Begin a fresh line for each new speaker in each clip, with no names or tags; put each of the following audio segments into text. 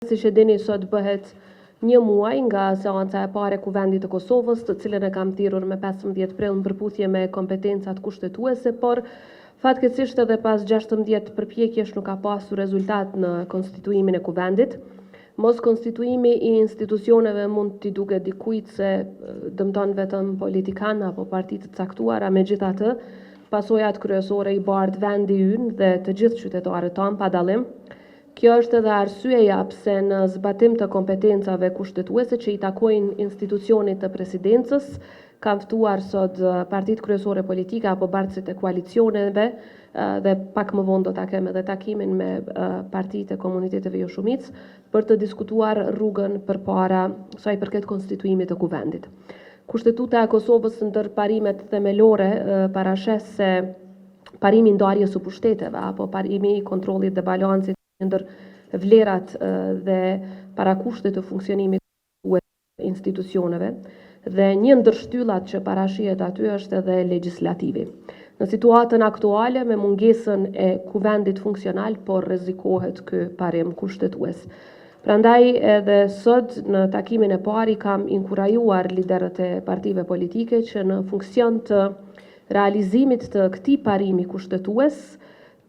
Siç e dini, sot bëhet një muaj nga seanca e parë e Kuvendit të Kosovës, të cilën e kam thirrur me 15 prill në përputhje me kompetencat kushtetuese, por fatkeqësisht edhe pas 16 përpjekjesh nuk ka pasur rezultat në konstituimin e Kuvendit. Moskonstituimi i institucioneve mund t'i duket dikujt se dëmton vetëm politikanë apo parti të caktuara, megjithatë, pasojat kryesore i bart vendi ynë dhe të gjithë qytetarët tanë pa dallim. Kjo është edhe arsyeja pse në zbatim të kompetencave kushtetuese që i takojnë institucionit të presidencës, kam ftuar sot partitë kryesore politike apo bartësit e koalicioneve dhe pak më vonë do ta kem edhe takimin me partitë e komuniteteve joshumicë për të diskutuar rrugën përpara sa i përket konstituimit të Kuvendit. Kushtetuta e Kosovës ndër parimet themelore parasheh se parimi i ndarjes së pushteteve apo parimi i kontrollit dhe balancit ndër vlerat dhe parakushtet të funksionimit të institucioneve dhe një ndër shtyllat që parashihet aty është edhe legjislativi. Në situatën aktuale me mungesën e kuvendit funksional po rrezikohet ky parim kushtetues. Prandaj edhe sot në takimin e parë i kam inkurajuar liderët e partive politike që në funksion të realizimit të këtij parimi kushtetues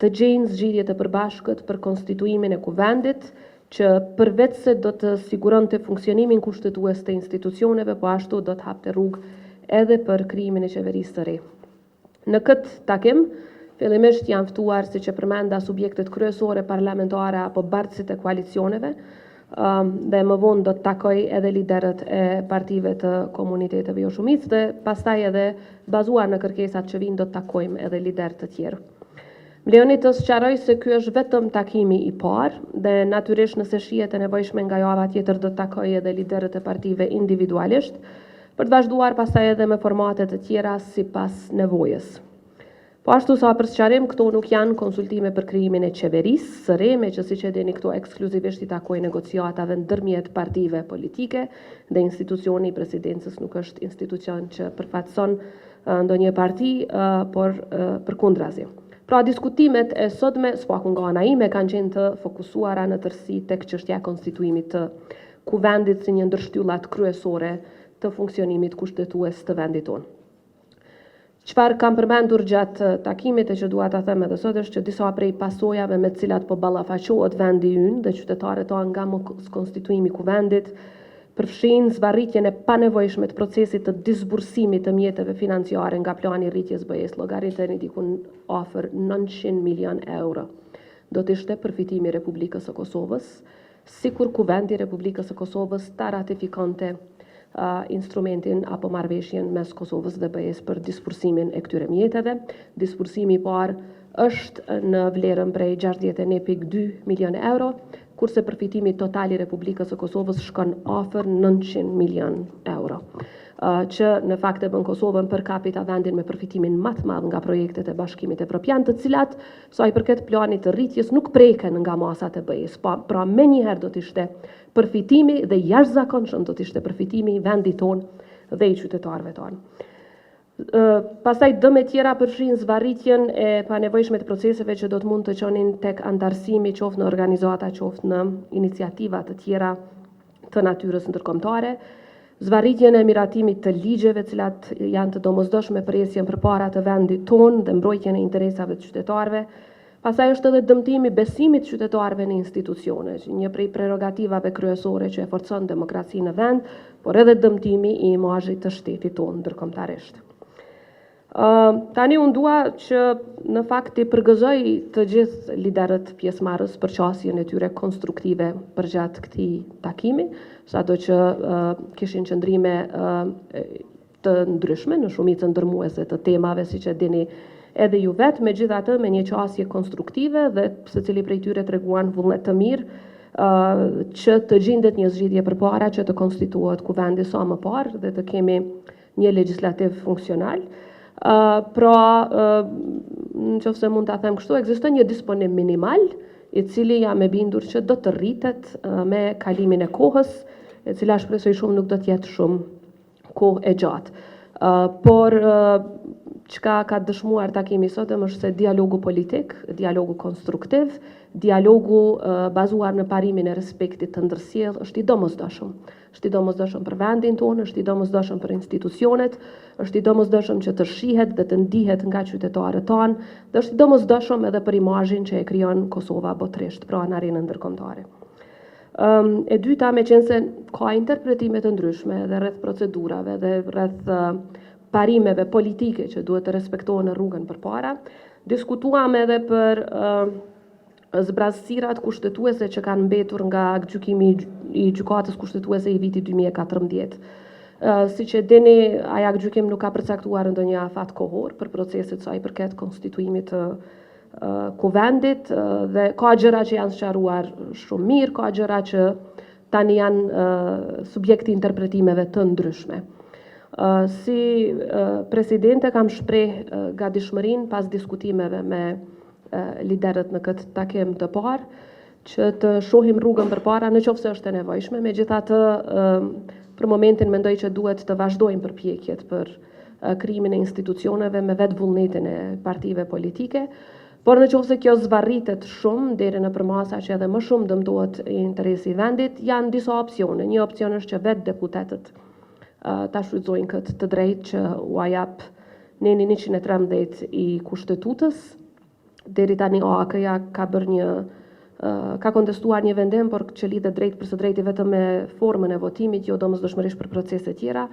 të gjejnë zgjidhje të përbashkët për konstituimin e kuvendit, që përveç se do të siguronte funksionimin kushtetues të institucioneve, po ashtu do të hapte rrugë edhe për krijimin e qeverisë së re. Në këtë takim, fillimisht janë ftuar, siç e përmenda, subjektet kryesore parlamentare apo bartësit e koalicioneve, dhe më vonë do të takoj edhe liderët e partive të komuniteteve joshumicë dhe pastaj edhe bazuar në kërkesat që vijnë do të takojmë edhe liderë të tjerë. Më lejoni të sqaroj se ky është vetëm takimi i parë dhe natyrisht nëse shihet e nevojshme nga java tjetër do të takoj edhe liderët e partive individualisht, për të vazhduar pastaj edhe me formate të tjera sipas nevojës. Po ashtu sa për sqarim, këto nuk janë konsultime për krijimin e qeverisë së re, meqë siç e dini këto ekskluzivisht i takojnë negociatave ndërmjet partive politike dhe institucioni i presidencës nuk është institucion që përfaqëson ndonjë parti, por përkundrazi. Pra diskutimet e sotme, së paku nga ana ime, kanë qenë të fokusuara në tërësi tek çështja e konstituimit të Kuvendit si një ndër shtyllat kryesore të funksionimit kushtetues të vendit tonë. Çfarë kam përmendur gjatë takimit e që dua ta them edhe sot është që disa prej pasojave me të cilat po ballafaqohet vendi ynë dhe qytetarët tanë nga moskonstituimi i Kuvendit, përfshijnë zvarritjen e panevojshme të procesit të disbursimit të mjeteve financiare nga plani i rritjes BE-së, llogariteni diku afër 900 milion euro. Do të ishte përfitimi i Republikës së Kosovës, sikur Kuvendi i Republikës së Kosovës ta ratifikonte instrumentin apo marrëveshjen mes Kosovës dhe BE-së për disbursimin e këtyre mjeteve. Disbursimi i parë është në vlerën prej 61.2 milion euro, kurse përfitimi total i Republikës së Kosovës shkon afër 900 milion euro, që në fakt e bën Kosovën per capita vendin me përfitimin më të madh nga projektet e Bashkimit Evropian, të cilat sa i përket planit të rritjes nuk preken nga masat e BE-së. Pa, pra menjëherë do të ishte përfitimi dhe jashtëzakonshëm do të ishte përfitimi i vendit tonë dhe i qytetarëve tanë. Pastaj dëme tjera përfshijnë zvarritjen e panevojshme të proceseve që do të mund të çonin tek anëtarësimi qoftë në organizata, qoftë në iniciativa të tjera të natyrës ndërkombëtare, zvarritjen e miratimit të ligjeve të cilat janë të domosdoshme për ecjen përpara të vendit tonë dhe mbrojtjen e interesave të qytetarëve, Pastaj është edhe dëmtimi i besimit të qytetarëve në institucione, një prej prerogativave kryesore që e forcon demokracinë në vend, por edhe dëmtimi i imazhit të shtetit tonë ndërkombëtarisht. Uh, tani unë dua që në fakt t'i përgëzoj të gjithë liderët pjesëmarrës për qasjen e tyre konstruktive përgjatë këtij takimi, sado që uh, kishin qëndrime uh, të ndryshme në shumicën dërmuese të temave, siç e dini edhe ju vetë, megjithatë me një qasje konstruktive dhe secili prej tyre treguan vullnet të mirë që të gjindet një zgjidhje përpara që të konstituohet kuvendi sa më parë dhe të kemi një legjislativ funksional. Pra, në qoftë se mund ta them kështu, ekziston një disponim minimal, i cili jam e bindur që do të rritet me kalimin e kohës, e cila shpresoj shumë nuk do të jetë shumë kohë e gjatë. Por. Çka ka dëshmuar takimi i sotëm është se dialogu politik, dialogu konstruktiv, dialogu bazuar në parimin e respektit të ndërsjellë është i domosdoshëm. Është i domosdoshëm për vendin tonë, është i domosdoshëm për institucionet, është i domosdoshëm që të shihet dhe të ndihet nga qytetarët tanë dhe është i domosdoshëm edhe për imazhin që e krijon Kosova botërisht, pra në arenën ndërkombëtare. E dyta, meqenëse ka interpretime të ndryshme edhe rreth procedurave dhe rreth parimeve politike që duhet të respektohen në rrugën përpara, diskutuam edhe për zbrazësirat kushtetuese që kanë mbetur nga aktgjykimi i Gjykatës Kushtetuese i vitit 2014. Siç e dini, ai aktgjykim nuk ka përcaktuar ndonjë afat kohor për proceset sa i përket konstituimit të kuvendit dhe ka gjëra që janë sqaruar shumë mirë, ka gjëra që tani janë subjekt i interpretimeve të ndryshme. Si presidente kam shpreh gatishmërinë pas diskutimeve me liderët në këtë takim të parë, që të shohim rrugën përpara në qoftë se është e nevojshme, megjithatë për momentin mendoj që duhet të vazhdojmë përpjekjet për krijimin e institucioneve me vetë vullnetin e partive politike, por në qoftë se kjo zvarritet shumë deri në përmasa që edhe më shumë dëmtohet interesi i vendit, janë disa opsione. Një opsion është që vetë deputetët ta shfrytëzojnë këtë të drejtë që ua jap neni 113 i Kushtetutës. Deri tani AAK-ja ka bërë një ka kontestuar një vendim, por që lidhet drejt për së drejti vetëm me formën e votimit, jo domosdoshmërisht për procese tjera.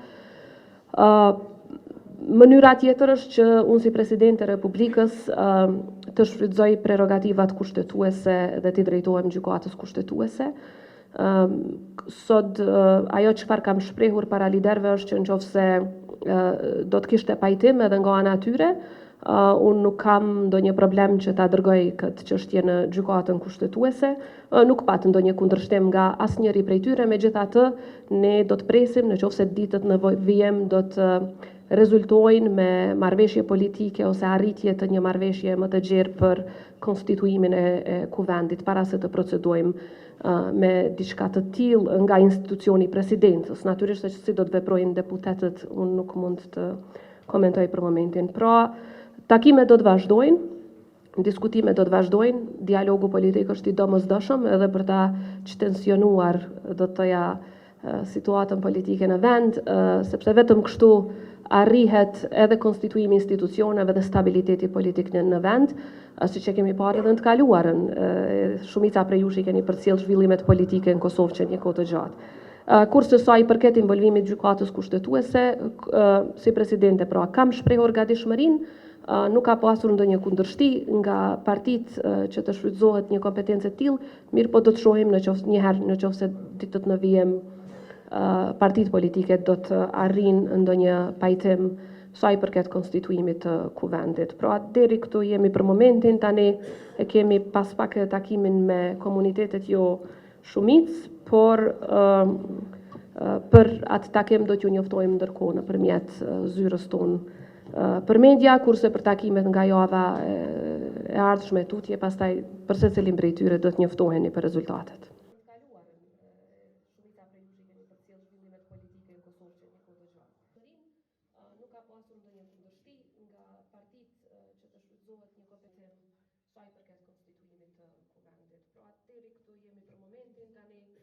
Mënyra tjetër është që unë si presidente e Republikës të shfrytëzoj prerogativat kushtetuese dhe t'i drejtohem gjykatës kushtetuese. Sot ajo çfarë kam shprehur para liderëve është që në qoftë se do të kishte pajtim edhe nga ana e tyre, unë nuk kam ndonjë problem që ta dërgoj këtë çështje në gjykatën kushtetuese. Nuk pat ndonjë kundërshtim nga asnjëri prej tyre, megjithatë ne do të presim në qoftë se ditët në vijim do të rezultojnë me marrëveshje politike ose arritje të një marrëveshje më të gjerë për konstituimin e, e kuvendit para se të procedojmë me diçka të tillë nga institucioni i presidencës. Natyrisht se si do të veprojnë deputetët, unë nuk mund të komentoj për momentin. Pra, takimet do të vazhdojnë, diskutimet do të vazhdojnë, dialogu politik është i domosdoshëm edhe për ta çtensionuar, do të thoja, situatën politike në vend, sepse vetëm kështu arrihet edhe konstituimi i institucioneve dhe stabiliteti politik në, në vend, siç e kemi parë edhe në të kaluarën. Shumica prej jush i keni përcjellë zhvillimet politike në Kosovë që një kohë të gjatë. Kurse sa i përket involvimit gjykatës kushtetuese, si presidente pra kam shprehur gatishmërinë, nuk ka pasur ndonjë kundërshti nga partitë që të shfrytëzohet një kompetencë e tillë, mirëpo do të shohim në qoftë një herë në qoftë se ditët në vijim partitë politike do të arrijnë ndonjë pajtim sa i përket konstituimit të kuvendit. Pra deri këtu jemi për momentin, tani e kemi pas pak edhe takimin me komunitetet jo shumicë, por për atë takim do t'ju njoftojmë ndërkohë nëpërmjet zyrës tonë për media, kurse për takimet nga java e ardhshme tutje, pastaj për secilin prej tyre do të njoftoheni për rezultatet.